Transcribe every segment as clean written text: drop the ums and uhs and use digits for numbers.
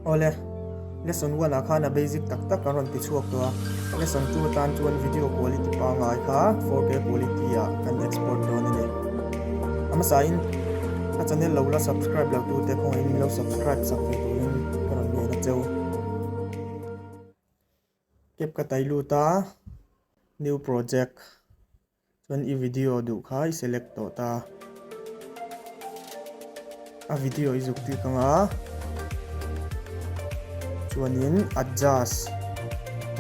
Awle, lesson one ah khan a basic tak tak kan rawn ti chhuak tawh a, lesson 2 atan chuan video quality pangngai kha 4K quality ah kan export dawn a ni. A hmasain ka channel lo la subscribe lo tute khawngaihin min lo subscribe sak ve turin ka rawn ngen a cheu. Cap ka tai lut a, new project. Chuan i video duh kha i select tawh ta. A video i zuk click anga chuanin adjust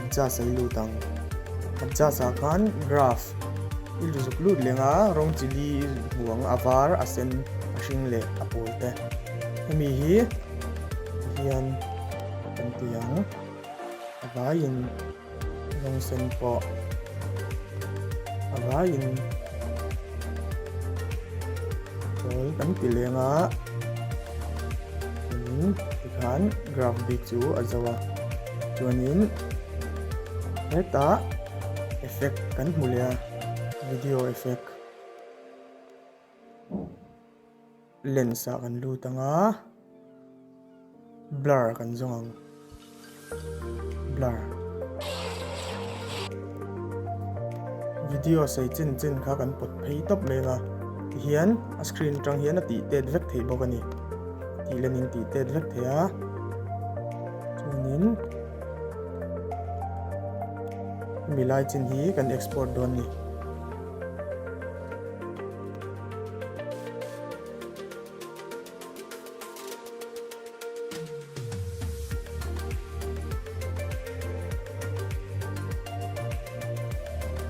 adjust a i lut ang. Adjust ah khan graph i zuk lut leng a rawng chili i hmu ang a var a sen a hring leh a pawl te. Hemi hi hian kan ti ang a vaiin. Rawng sen pawh a vaiin pawl kan ti leng a chuanin tikhan graph bik chu a zo a chuanin hetah effect kan hmu leh a video effect lens ah kan lut ang a. Blur kan zawng ang. Blur. Video sei chin chin kha kan pawt phei tawp mai anga tihian a screen atang hian a tih tet vek theih bawk a ni. Tih len in tih tet vek thei a. Chuanin hemi lai chin hi kan export dawn a ni.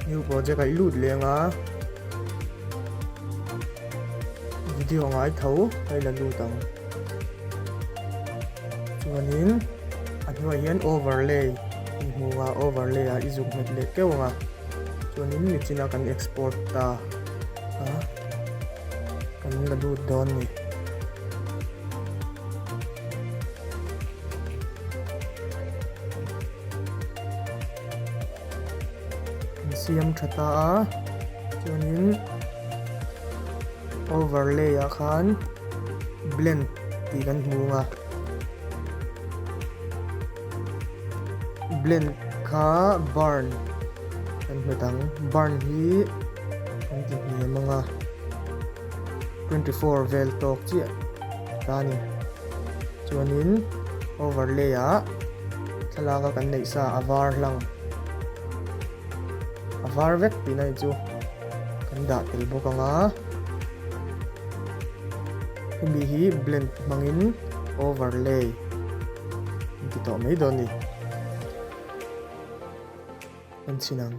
New project a i lut leng a video ngai tho a i la lut ang chuanin a hnuaiah hian overlay i hmu a overlay ah i zuk nghet leh keuh ang a chuanin nichin a kan export ta a. Kan la lut dawn ni. Kan siam tha ta a chuanin overlay ah khan blend tih kan hmu ang a blend kha burn kan hmet ang burn hi. Kan ti hniam ang a, 24 vel tawk chiah ta a ni. Chuanin overlay ah thlalak a kan neih sa a var hlang a var vek tihna hi chu kan dah tel bawk ang a. Hemi hi blend hmangin overlay an ti tawh mai dawn a ni. Kan chhin ang.